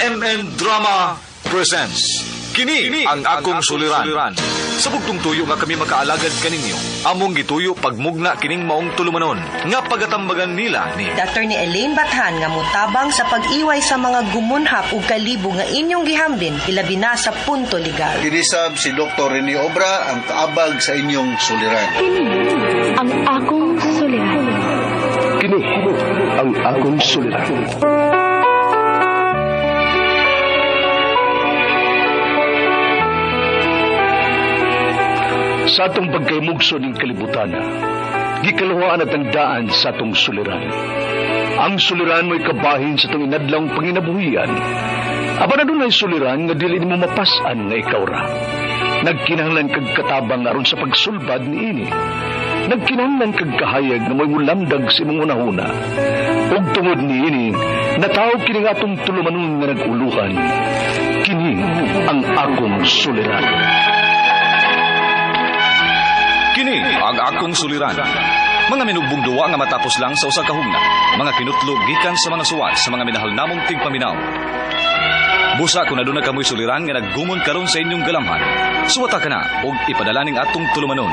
RMN Drama presents Kini ang akong suliran. Sa bugtong tuyo nga kami makaalagad kaninyo, among gituyo pagmugna kining maong tulumanon nga pagatambagan nila ni Attorney Elaine Bathan nga mutabang sa pag-iway sa mga gumunhap ug kalibo nga inyong gihambin ilabi na sa punto legal. Kinisab si Dr. Rene Obra ang kaabag sa inyong suliran. Kini ang akong suliran. Kini ang akong suliran. Sa atong pagkaymugso ning kalibutan, gikaluhaan at ang daan sa atong suliran. Ang suliran mo'y kabahin sa atong inadlawng panginabuhian. Apan adunay suliran nga dili nimo mapas-an nga ikaw ra. Nagkinahanglan kag katabang aron sa pagsulbad niini. Nagkinahanglan kag kahayag nga mo'y mulamdag sa imong hunahuna. Ug tungod niini, natawag kini nga atong tulumanon nga nag-uluhan. Kini ang akong suliran. Kini ang akong suliran. Mga minugbong duwa nga matapos lang sa usa ka hugna. Mga kinutlo gikan sa mga suwat sa mga minahal namong tigpaminaw. Busa kung aduna kamoy suliran nga naggumon karon sa inyong galamhan, suwata ka na og ipadala ning atong tulumanon.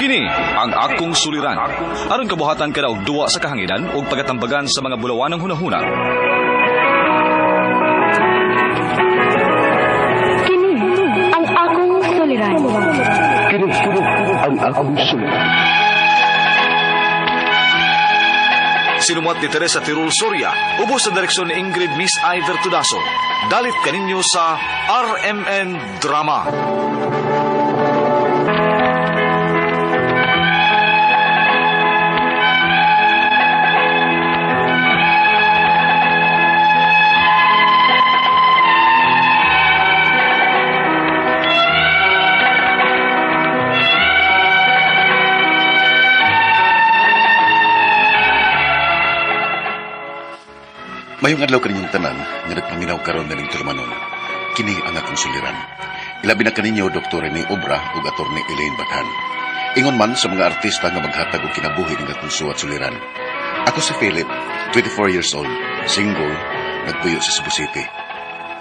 Kini ang akong suliran. Aron kabuhatan ka na og duwa sa kahanginan og pagatambagan sa mga bulawanang hunahuna. Kini ang akong suliran. Kini ang akong suliran. Sinumuat ni Teresa Tirul Soria, ubos sa direksyon ni Ingrid Miss Iver Tudaso. Dalit kaninyo sa RMN Drama. Mayong adlaw kaninyong tanan nga nagpaminaw karon nining tulumanon. Kini ang akong suliran. Ilabi na kaninyo Dr. Rene Obra ug Attorney Elaine Bathan. Ingon man sa mga artista nga maghatag og kinabuhi ning akong suwat suliran. Ako si Philip, 24 years old, single, nagpuyo sa Cebu City.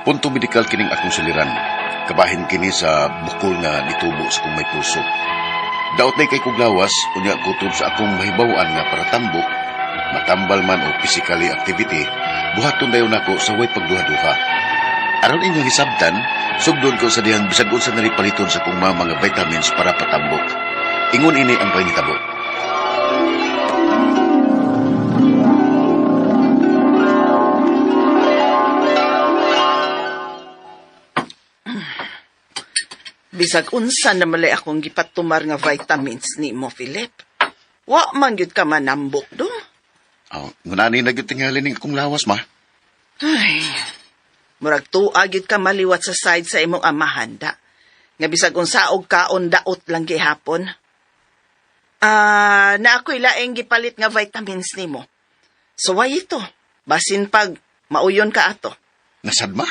Punto medikal kining akong suliran. Kabahin kini sa bukol nga nitubo sa kong may puso. Daot na kay kuglawas, unya kutob sa akong mahibaw-an nga para tambok, matambal man o physically activity, buhaton dayon nako sa way pagduha-duha. Aron inyong hisabtan, sugdon ko sa dihang bisag unsa na rin paliton sa kong mga vitamins para patambok. Ingon ini ang pangitabo. Bisag unsa na malay akong gipatumar nga vitamins nimo, Philip. Wa man gyud ka manambok dong. Oh, ngunani na gyud tingali ning akong lawas, ma. Ay, murag tuwa gyud ka maliwat sa side sa imong amahan da. Nga bisag unsa og kaon daot lang gihapon. Ah, na ako'y laing gipalit nga vitamins nimo. So why ito? Basin pag mauyon ka ato. Nasad, ma?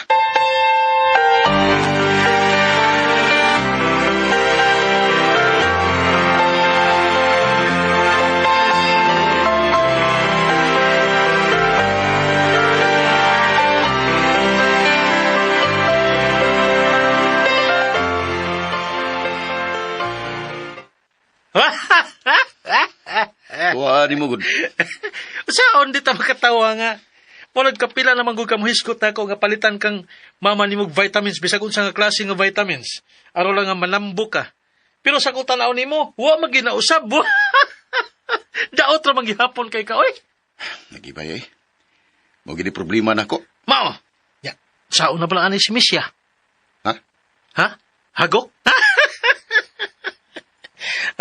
Wa di mo gud. Saon di ta makatawa nga. Walad kapila naman gud ka mohisgot ako nga palitan kang mama nimog vitamins bisag unsa nga klase nga vitamins. Aron lang nga manambok ka. Pero sa kung tan-aw nimo, wa man ginausab. Daot ra man gihapon kay ka oy. Nagibay ay. Mao gini problema nako. Mao. Ya, saon na pala ani si Misya? Ha? Ha? Hagok?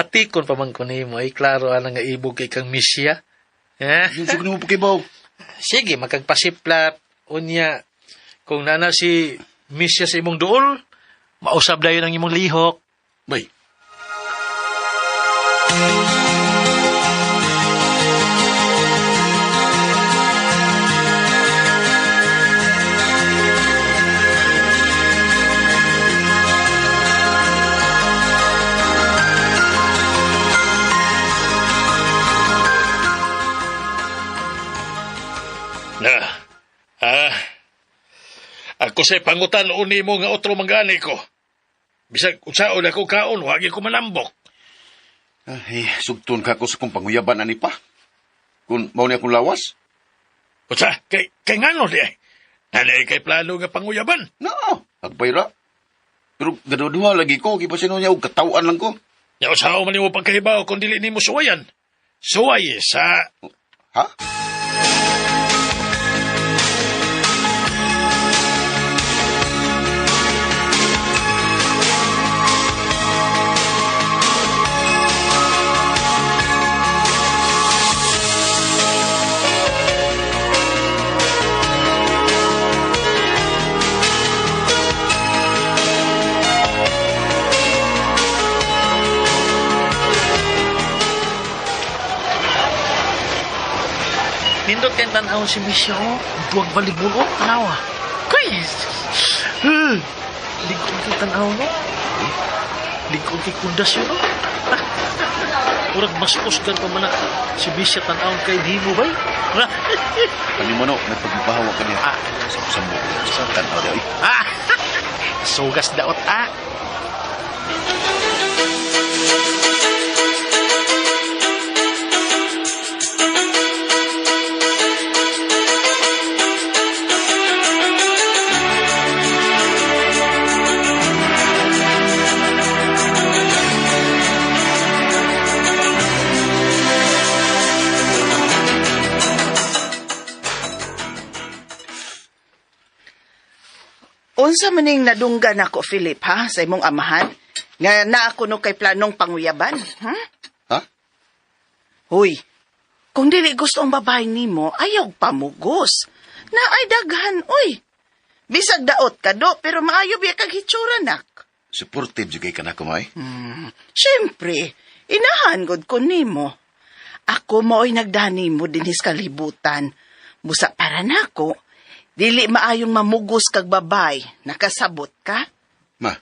Atikon pa man ko nimo ay klaro ana nga ibog kay kang Misya. Eh? Yung sugod mo pakibaw. Sige, magkagpasiplat. Unya, kung nana si Misya sa imong duol, mausab dayon ang imong lihok. Bay. Na, ah, Ako sa pangutan uni mo nga otro manggani ko. Bisag unsaon ako kaon, wagi ko manambok. Ay, sugton ka ko sa kong panguyaban ani pa. Kung mao ni akong lawas. Unsa kay ngano di ay? Nanay kay plano nga panguyaban. No, agbay ra. Pero gaduduha lagi ko, gipasino niya og katawan lang ko. Nya usaho man nimo pagkahibaw kung dili nimo suwayan. Suway sa Ha? Nindot kay tan-aw si Misha, oh. Duwag balibon, oh. Tanawa. Kay! Ligod kay tan-aw, no? Ligod kay kundas yun, oh. Murag mas usgan pa man na si Misha tan-aw kay Nimo, bay. Panimono, may pagpahawa ka niya. Ah. Sa mo, sa tanaw niya. Ay, Ah! Sugas daot, ah. Unsa maning nadunggan nako Philip ha sa imong amahan? Nga naa kuno kay planong panguyaban, ha? Ha? Hoy, kung dili gusto ang babae nimo, ayaw pamugos. Na ay daghan, oy. Bisag daot ka do, pero maayo biya kag hitsura nak. Supportive jud kay kanako may. Siyempre, inahan gud ko nimo. Ako mao'y nagdani mo dinhis kalibutan. Busa para nako, dili maayong mamugos kag babay, nakasabot ka? Ma.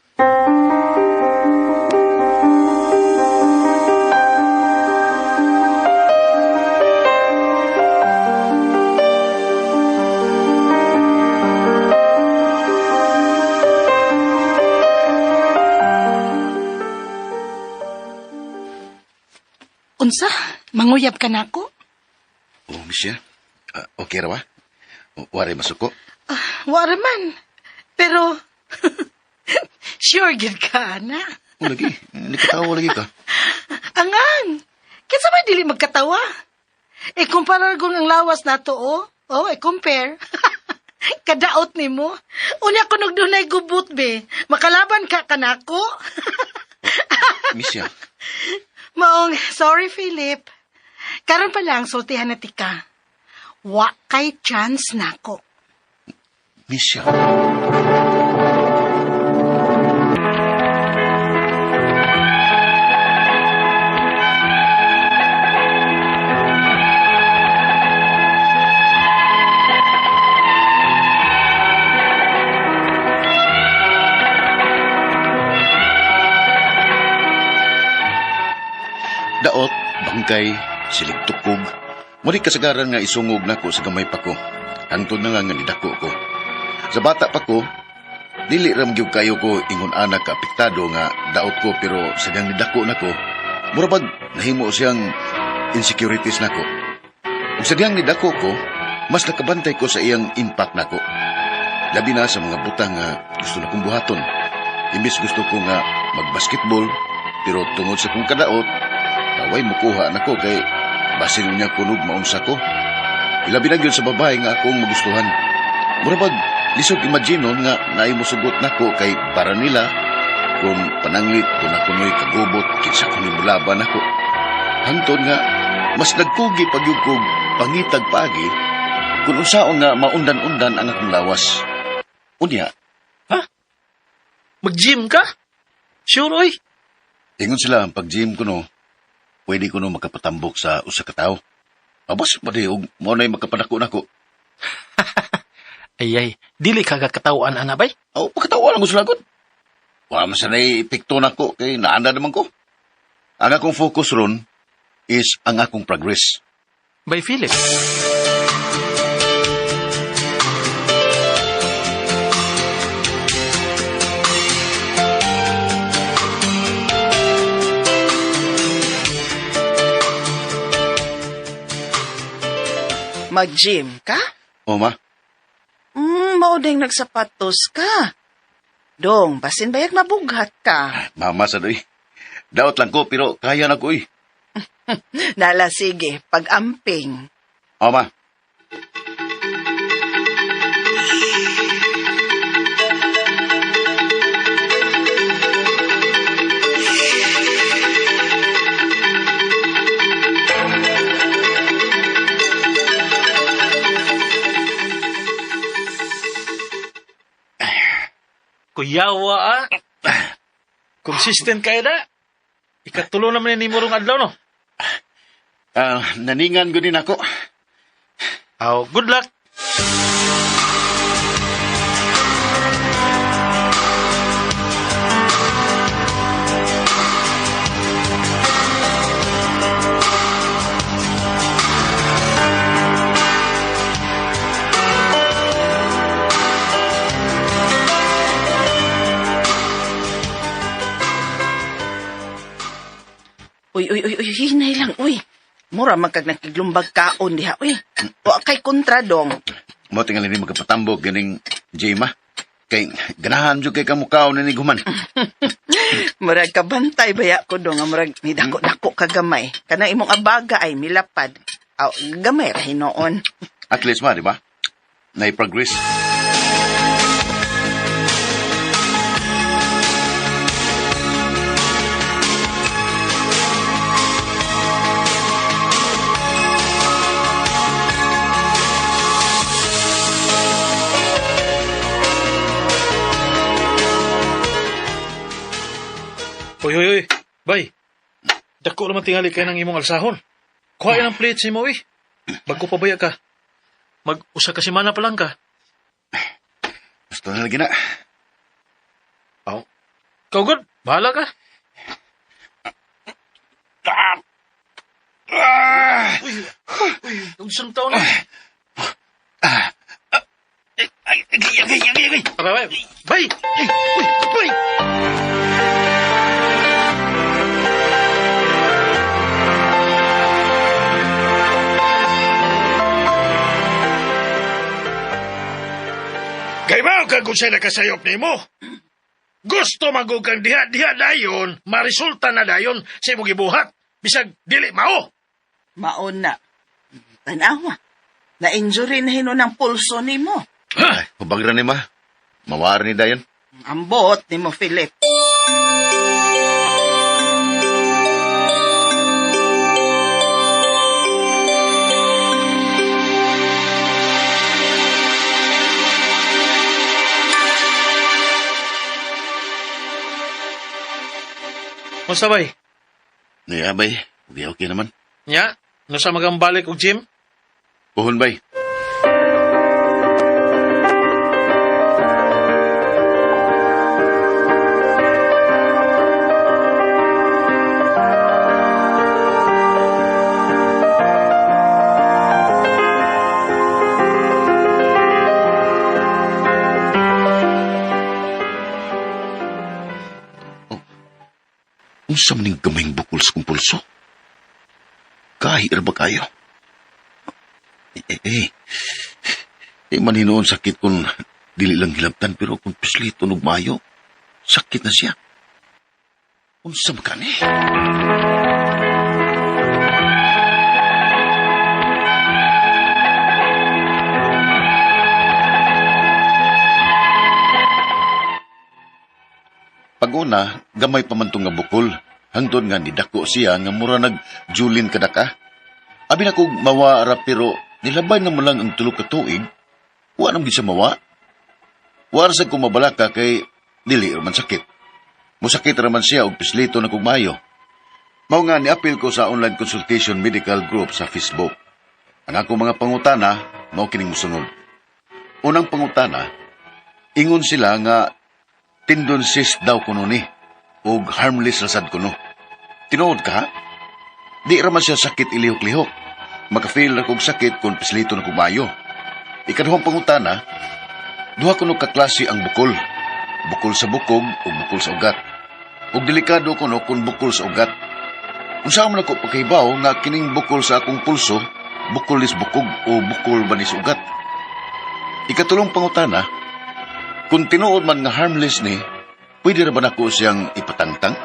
Unsa? Manguyab ka nako? Oh, Misha. Ah, okay ra ba? Wari masuko. Wala man. Pero, sure gid ka, ana. Oh, lagi. Nikatawa lagi ka. Angan! Kinsa may dili magkatawa? E kumpara kung ang lawas nato, oh. Oh, e compare. Kadaot nimo. Unya kunog dunay gubot be. Makalaban ka kanako. Misha. Maong, sorry Philip. Karon pa lang sultihan na tika. Wa kay chance nako. Misha. Daot, bangkay, silig tukog. Muli kasagaran nga isungog nako sa gamay pa ko. Hangtod na nga nga nidako ko. Sa bata pa ko, dili ram gyud kayo ko ingon ana ka apektado nga daot ko pero sa diyang nidako nako, mura bag nahimo siyang insecurities nako. Ug sa diyang nidako ko, mas nakabantay ko sa iyang impact nako. Labi na sa mga butang nga gusto na kong buhaton. Imbis gusto ko nga magbasketball, pero tungod sa kong kadaot, naway mukuha nako kay basin niya kunog maunsa ko. Ilabi na gyud sa babae nga akong magustuhan. Mura bag lisod imaginon nga naay mosugot nako kay para nila kung pananglit kung ako no'y kagubot kinsa ko ni mulaban nako. Hangtod nga mas nagkugi pagyud kog pangitag paagi kung unsaon nga maundan-undan ang akong lawas. Unya, Mag-gym ka? Sure, oy. ingon sila ang pag-gym ko no, pwede ko no makapatambok sa usa ka tawo. Abos pa di og mo na'y makapadako nako. Ay, ay. Dili ka katawan, ana, bay. Aw, pagkatawa lang ko sa lagot. Wala man sanay epekto nako kay naanda naman ko. Ang akong focus ron is ang akong progress. Bay Philip. Mag-gym ka? O, ma. Mao ding nagsapatos ka. Dong, basin bayag mabughat ka. Mama sa doy. Daot lang ko, pero kaya na ko, eh. Nala, sige, pag-amping. O, ma. Kuyawa ah. Consistent kayo na. Ikatulo naman ni Murong adlaw, no? Ah, naningan ko din ako. Aw, good luck. Uy, uy, uy, uy, hinay lang, uy. Mura man kag nakiglumbag kaon diha, uy. Wa kay kontra dong. Mo tingali ni magkapatambog ganing Jema. Kay ganahan jud kay kamukhaon ni guman. Murag kabantay baya ko dong, nga murag ni dako-dako ka gamay. Kana imong abaga ay milapad. Aw, gamay ra hinuon. At least ma, di ba? Nay progress. Uy, uy, uy. Bay. Dako naman tingali kayo ng imong alsahon. Kuha ng plates ni mo, eh. Bago pa baya ka. Mag-usa ka semana pa lang ka. Gusto na lagi na. Aw. Ikaw, good. Bahala ka. Uy, uy, isang taon na. Ay, ay, ay, ay, ay, ay. Abay, bay. Bay! Ay, uy, bay! Kay mao kag unsay nakasayop nimo. Gusto magug kang diha-diha dayon, maresulta na dayon sa imong gibuhat. Bisag dili mao. Maon na. Tanawa. Na-injury na hinuon ang pulso nimo. Ay, hubagra ni ma. Mawar ni dayon. Ang buot nimo, Philip. Unsa bay? Niya, bay. Okay, okay naman. Nya, no sa magambalik og gym? Puhon, bay. Oh, Unsa man ning gamayng bukol sa kong pulso? Kahir ba kayo? Eh, eh, eh. Di man hinuon sakit kung dili lang hilabtan pero kung pislito og mayo, sakit na siya. Unsa man kani? Pag-una, gamay pa man tong nga bukol. Hangtod nga nidako siya nga mura nag julin kadaka. Abi na kog mawa ra pero nilabay na mo lang ang tulo ka tuig. Wa nang gid siya mawa. Wa ra sad ko mabalaka kay dili ra man sakit. Musakit ra man siya og pislito na kog maayo. Mao nga niapil ko sa online consultation medical group sa Facebook. Ang akong mga pangutana mao kining mosunod. Unang pangutana, ingon sila nga tendon cyst daw kuno ni og harmless ra sad kuno. Tinuod ka? Ha? Di ra man siya sakit ilihok-lihok. Makafeel ra kog sakit kung pislito na kog maayo. Ikaduhang pangutana, duha kuno ka klase ang bukol. Bukol sa bukog ug bukol sa ugat. Ug delikado kuno kung bukol sa ugat. Unsa man ako pagkahibaw nga kining bukol sa akong pulso, Bukol ni sa bukog o bukol ba ni sa ugat? Ikatulong pangutana, kung tinuod man nga harmless ni, pwede ra ba nako siyang ipatangtang?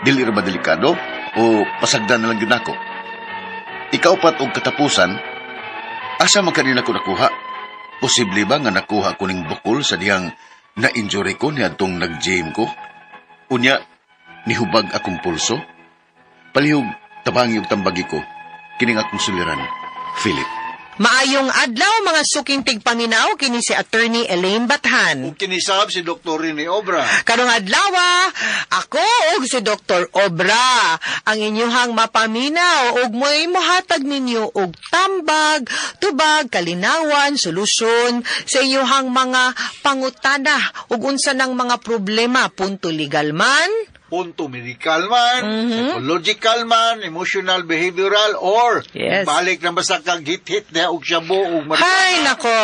Dili ra ba delikado o pasagdan na lang gyud nako? Ikaupat og katapusan, asa man kani nako nakuha? Posible ba nga nakuha ko ning bukol sa dihang na-injury ko niadtong nag-gym ko? Unya, nihubag akong pulso? Palihog, tabangi og tambagi ko. Kining akong suliran, Philip. Maayong adlaw, mga suking tigpaminaw, kini si Attorney Elaine Bathan. Ug kinisab si Dr. Rene Obra. Karong adlaw, ako ug si Dr. Obra ang inyuhang mapaminaw ug mo'y mohatag ninyo og tambag, tubag, kalinawan, solusyon sa inyuhang mga pangutana ug unsa ng mga problema, punto legal man, punto medical man, psychological man, emotional, behavioral, or balik na basta kag hit-hit na og shabu og marijuana. Hay nako.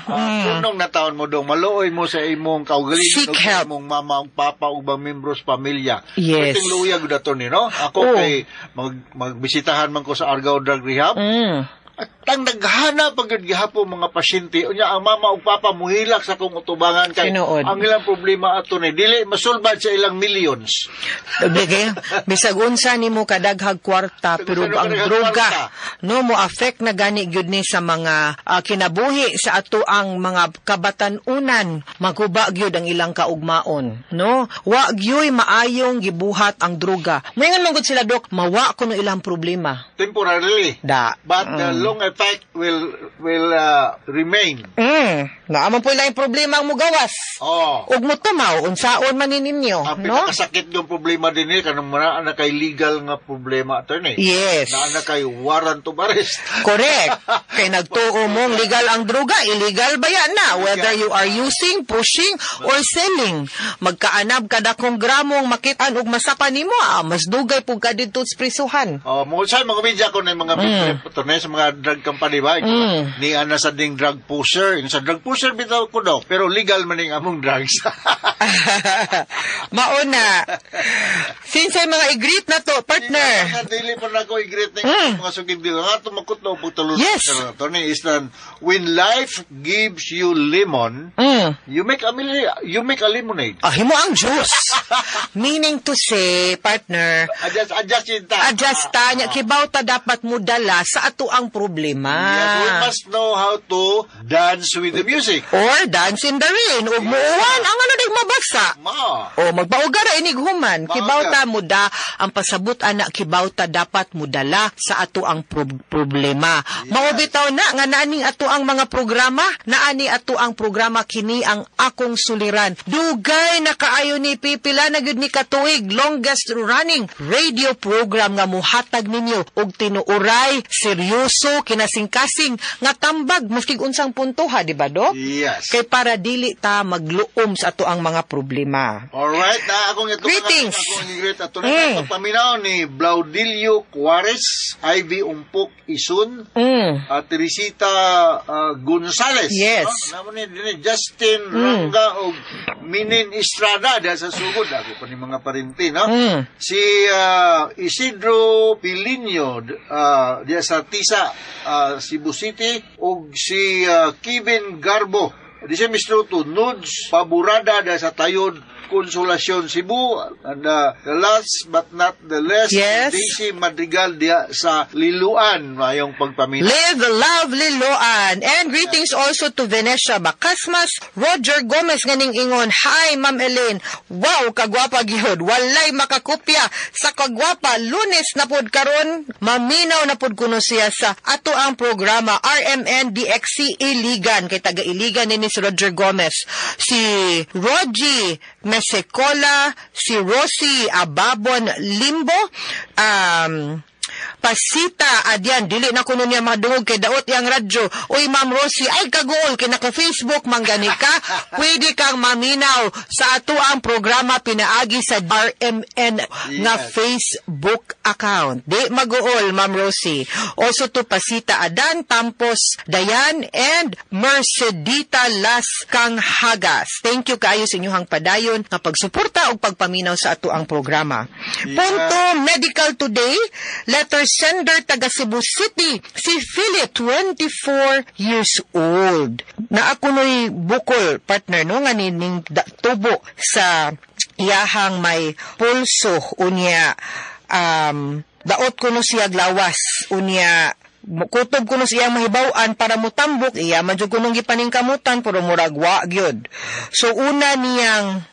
Kunong na taon mo dong, maluoy mo sa imong kaugalingon Seek ug sa help. Imong mama ug papa ug ubang membros pamilya. Yes. Perting luya gud ato ni, no? Ako kay magbisitahan man ko sa Argao Drug Rehab. At ang naghana pag gyud gihapon mga pasyente, unya ang mama ug papa muhilak sa akong utubangan kay Tinuod. ang ilang problema ato ni dili masulbad sa ilang millions. Bigay, bisag unsa nimo kadaghag kwarta, pero Bisag unsa ang nimo kadaghag droga kwarta. No mo affect na gani gyud ni sa mga kinabuhi sa ato ang mga kabatan-unan, maguba gyud ang ilang kaugmaon, no? Wa gyud maayong gibuhat ang droga. Moingon man gud sila, dok, mawa kuno ilang problema. Temporarily. Da. But the long effect will remain. Naa man po ilang problema ang mugawas. Ug motumaw unsaon man ni ninyo, Ang no? pinakasakit yung problema din eh, kanang naa na kay legal nga problema, attorney. Yes. Naa na kay warrant of arrest. Correct. Kay nagtuo mong legal ang droga, illegal ba yan na? Whether you are using, pushing, or selling. Magkaanab kada kong gramong makitaan og masapa nimo, mas dugay pug ka didto sa prisuhan. Oh, mo sa mga media ko na yung mga attorney sa mga drug company ba? Ni ana sa ding drug pusher, in sa drug pusher bitaw ko daw, pero legal man ning among drugs. Mauna. Since ay mga i-greet na to, partner. Sa dili pa na ko i-greet ning mga sugid dili. Nga tumakot na pagtulon. Attorney is that when life gives you lemon, you make a lemonade. Ah, himo ang juice. Meaning to say, partner, Adjust adjust yun ta. Adjust ta niya, kibaw ta dapat mo dala sa ato ang problema. Yes, we must know how to dance with the music. Or dance in the rain. Ug muuwan, ang ano dig mabasa. Ma. O magpauga ra inig human. Maaga. Kibaw ta muda ang pasabot ana, kibaw ta dapat mudala sa ato ang problema. Mao bitaw na nga naaning ato ang mga programa, naani ato ang programa, kini ang Akong Suliran. Dugay na kaayo ni, pipila na gyud ni katuig, longest running radio program nga muhatag ninyo og tinuoray, seryoso, kinasingkasing nga tambag maski unsang punto ha, di ba, dok? Yes. Kay para dili ta magluom sa ato ang mga problema. Alright, na akong ito Greetings. Akong i-greet ato na paminaw ni Blaudilio Juarez, Ivy Umpok Isun, at Teresita Gonzales. No? Namo ni Justin Ranga og Minin Estrada dahil sa sugod ako pa ni mga parinti, no? Si Isidro Pilinio diya sa Tisa, Cebu City, ug si Kevin Garbo. Di siya Mr. to Nudes Paburada dahil sa Tayod, Consolacion, Cebu. And the last but not the least, Daisy Madrigal diya sa Liloan. Mayong pagpaminaw. Live, love, Liloan. And greetings also to Venetia Bacasmas, Roger Gomez nganing ingon, "Hi, Ma'am Elaine. Wow, kagwapa gihod. Walay makakopya sa kagwapa. Lunes na pod karon, maminaw na pod kuno siya sa ato ang programa RMN DXC Iligan." Kay taga Iligan ni si Roger Gomez. Si Rogie Mesecola, si Rosie Ababon Limbo, Pasita Adyan, dili na kuno niya madungog kay daot yang radyo. Uy, Ma'am Rosie, ay kaguol kay naka Facebook man gani ka. Pwede kang maminaw sa ato ang programa pinaagi sa RMN nga Facebook account. Di maguol, Ma'am Rosie. Also to Pasita Adan, Tampos Dayan, and Mercedita Las Kanghagas. Thank you kaayo sa inyong padayon nga pagsuporta ug pagpaminaw sa ato ang programa. Punto Medical Today, letter Sender taga Cebu City, si Philip, 24 years old. Na ako no'y bukol, partner, no, nga ning tubo sa iyahang may pulso, unya daot kuno siya lawas, unya kutob kuno siya mahibaw-an para mutambok, iya man jud kunong gipaningkamutan pero murag wa gyud. So una niyang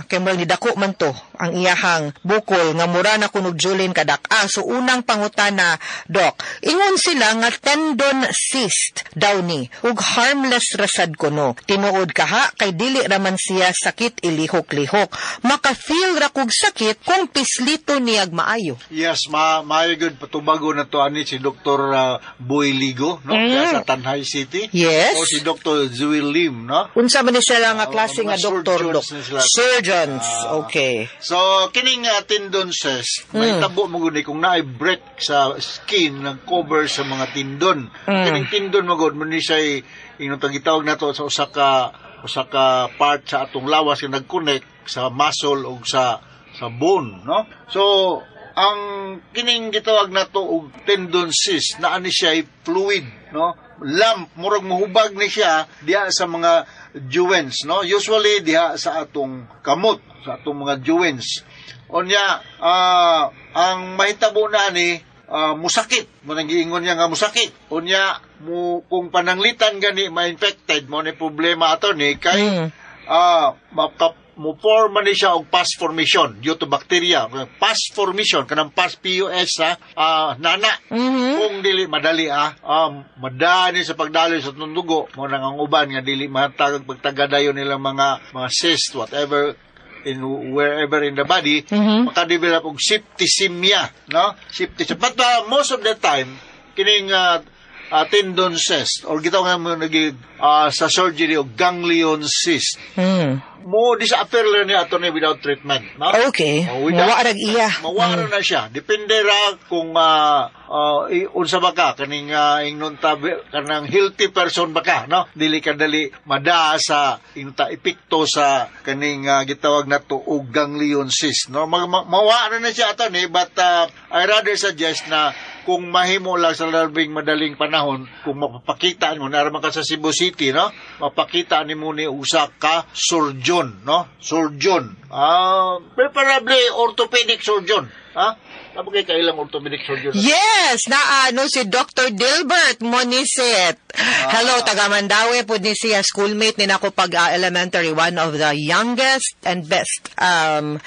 kay murag nidako man to ang iyahang bukol nga mura na kunog julin kadak-a. So unang pangutana, Doc, ingon sila nga tendon cyst daw ni ug harmless rasad kuno. Tinuod kaha kay dili raman siya sakit ilihok-lihok. Maka-feel ra kog sakit kung pislito niyag maayo. Yes, maayo gyud patubago na to ani si Dr. Boy Ligo, no? Sa Tanjay City. Yes. O si Dr. Zuil Lim, no? Unsa man ni sila nga klase nga mga doktor, Dok? surgeons ni sila. Surgeons, okay. So, kining tendon cyst, may tabo mo gud ni kung naay break sa skin ng cover sa mga tendon. Kining tendon mo gud mo ni siya ingon gitawag nato sa usa ka part sa atong lawas nga nag-connect sa muscle ug sa bone, no? So, ang kining gitawag nato og tendon cyst naa ni siya fluid, no? Lump, murag mohubag ni siya diha sa mga joints, no? Usually diha sa atong kamot, sa atong mga joints. Unya, ang mahitabo na ni musakit, mo nang giingon niya nga musakit. Unya, mo kung pananglitan gani ma-infected mo ni problema ato ni kay mo form man ni siya og pus formation due to bacteria. Pus formation kanang pus, PUS ha, nana. Kung dili madali madani sa pagdali sa dugo mo nang ang uban nga dili matagag pagtagadayon nilang mga cyst, whatever, in wherever in the body, makadevelop og septicemia, no? Septicemia. But most of the time kining tendon cyst or gitawag nga mo naging sa surgery og ganglion cyst mo disappear lang niya ato ni without treatment, no? Okay. Oh, without- Mawa rag iya. Mawara na siya. Depende ra kung unsa ba ka kaning ingnon ta kanang healthy person ba ka, no? Dili ka dali mada sa ingnon ta epekto sa kaning gitawag nato og ganglion cyst, no? Mawara na siya ato ni, but I rather suggest na kung mahimo lang sa labing madaling panahon, kung mapapakita mo naa man ka sa Cebu City, no, mapakita nimo ni usa ka surgeon, no? Surgeon, preferably orthopedic surgeon. Ha, tamo kay kailang orthopedic surgeon? Yes, na ano si Dr. Dilbert Moniset. Hello, taga Mandaue po ni siya, schoolmate ni nako pag elementary, one of the youngest and best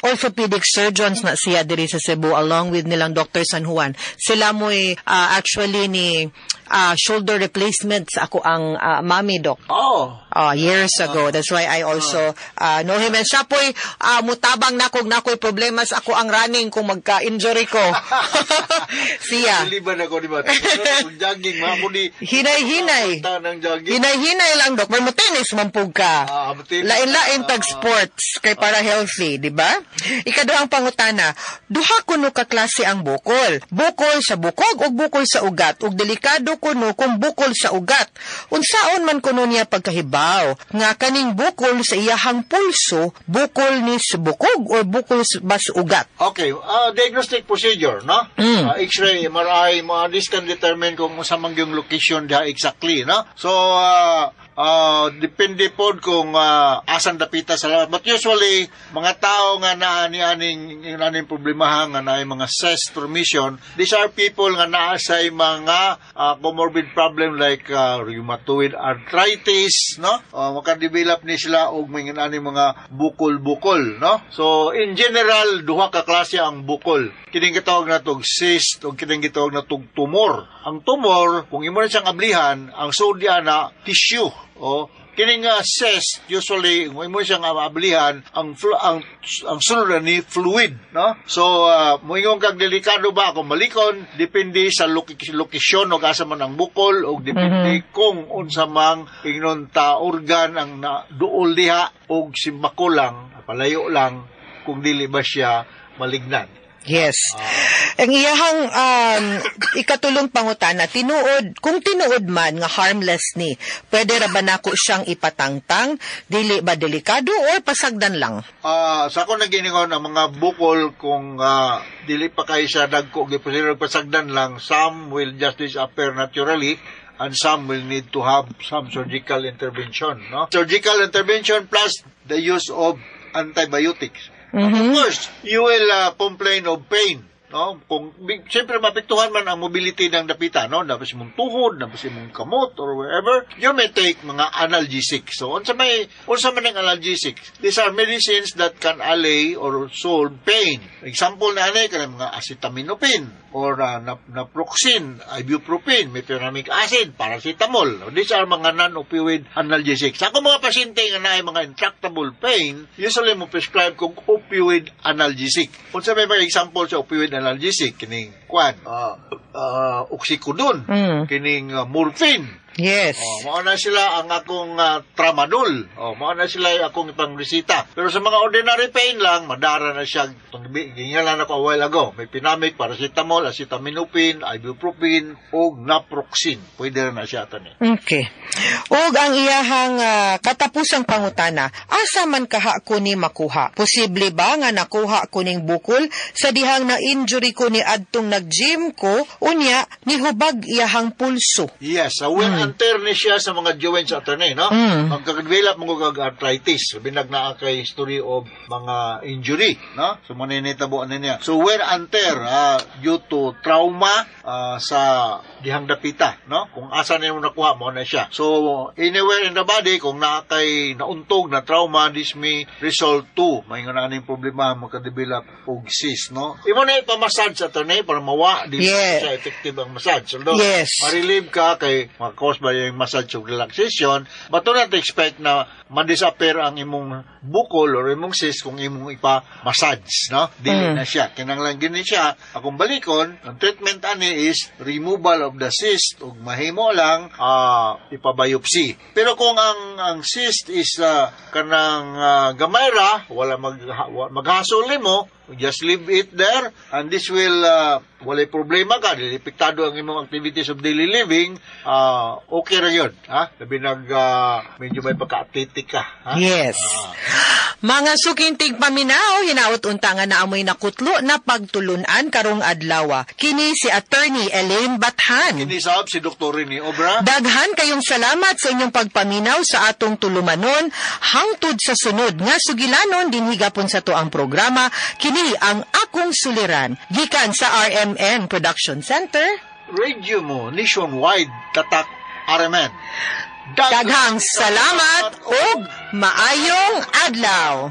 orthopedic surgeons na siya diri sa Cebu along with nilang Dr. San Juan. Sila mo'y actually ni shoulder replacements ako ang mami, doc. Years ago. That's why I also know him. And siya po'y mutabang na kung nako'y problema sa ako ang running kung magka-injury ko. Siya. Dili ba na ko, di ba? Kung jogging, mga ko di Hinay-hinay. Punta ng jogging. Hinay-hinay lang, Dok. May mo tennis man pug ka. Ah, mo-tennis. Lain-lain tag sports kay para healthy, di ba? Ikaduhang pangutana, duha kuno ka klase ang bukol. Bukol sa bukog ug bukol sa ugat. Ug delikado kuno kung bukol sa ugat. Unsaon man kuno niya pagkahibaw nga kaning bukol sa iyahang pulso, bukol ni sa bukog or bukol ba sa ugat? Okay, diagnostic procedure, no? X-ray, MRI, mga this can determine kung unsa man yung location diha exactly, no? So, depende pod kung asan dapita sa lawas. But usually, mga tao nga naa ni aning aning problemahan nga naay mga cyst formation, these are people nga naa say mga comorbid problem like rheumatoid arthritis, no? Makadevelop ni sila og mga aning mga bukol-bukol, no? So, in general, duha ka klase ang bukol. Kining gitawag natog cyst o kining gitawag natog tumor. Ang tumor, kung imo na siyang ablihan, ang sud na tissue o kining cyst usually kung imo siyang ablihan, ang sulod na ni fluid, no? So moingon kag delikado ba kung malikon, depende sa lokasyon og asa man ang bukol og depende kung unsa mang ingnon ta organ ang na, duol diha og simbako lang, palayo lang kung dili ba siya malignan. Yes. Ang iyahang ikatulong pangutana, tinuod, kung tinuod man nga harmless ni, pwede ra ba nako siyang ipatangtang, dili ba delikado or pasagdan lang? Sa ako naginingon ang mga bukol kung dili pa kay sa dagko giposible pasagdan lang, some will just disappear naturally and some will need to have some surgical intervention, no? Surgical intervention plus the use of antibiotics. Of course, you will complain of pain, no? Kung siyempre maapektuhan man ang mobility ng dapita, no? Dapat imong tuhod, dapat imong kamot or wherever, you may take mga analgesics. So unsa man ang analgesics? These are medicines that can allay or solve pain. Example na ani kanang mga acetaminophen or naproxen, ibuprofen, mefenamic acid, paracetamol. These are mga non-opioid analgesics. Sa akong mga pasyente nga naay mga intractable pain, usually mo prescribe kog opioid analgesic. Unsa may mga example sa opioid analgesic? Kining kwan, oxycodone, kining morphine. Oh, mao na sila ang akong tramadol. Oh, mao na sila yung akong ipangresita. Pero sa mga ordinary pain lang, madara na siya. Itong gingalan ako a while ago. Mefenamic, paracetamol, acetaminophen, ibuprofen, o naproxen. Pwede na siya tani. Okay. Ug ang iyahang katapusang pangutana, asa man kaha ko ni makuha? Posible ba nga nakuha ko ning bukol sa dihang na injury ko ni adtong nag-gym ko, unya nihubag iyahang pulso? Yes, sa wear and tear ni siya sa mga joints, attorney, no? Magka-develop mo kag arthritis, binag naa kay history of mga injury, no? So mo nitabo ani niya. So wear and tear due to trauma sa dihang dapita, no? Kung asa nimo nakuha mo na siya. So anywhere in the body kung naa kay nauntog na trauma, this may result to maingon na aning problema, maka-develop og cyst, no? Imo na ipa-massage, attorney, para mawa di siya effective ang massage. Although ma-relieve ka kay ma-cause ba yung massage of relaxation, but do not expect na ma-disappear ang imong bukol or imong cyst kung imong ipa-massage, no? Dili na siya. Kinanglan gini siya. Akong balikon, ang treatment ani is removal of the cyst ug mahimo lang ipa-biopsy. Pero kung ang cyst is kanang gamay ra, wala maghasol nimo, just leave it there and this will walay problema ka, dili epektado ang imong activities of daily living, okay ra yun, ha? Labi nag medyo may pagka-athletic ka, ha? Yes. Mga suking tigpaminaw, hinaot unta nga naamoy nakutlo na pagtulunan karong adlaw. Kini si Attorney Elaine Bathan. Kini sab si Dr. Rene Obra. Daghan kayong salamat sa inyong pagpaminaw sa atong tulumanon hangtod sa sunod nga sugilanon dinhi gapon sa tuang programa, kini ang Akong Suliran, gikan sa RMN Production Center. Radio mo nationwide, tatak RMN. Daghang salamat ug maayong adlaw.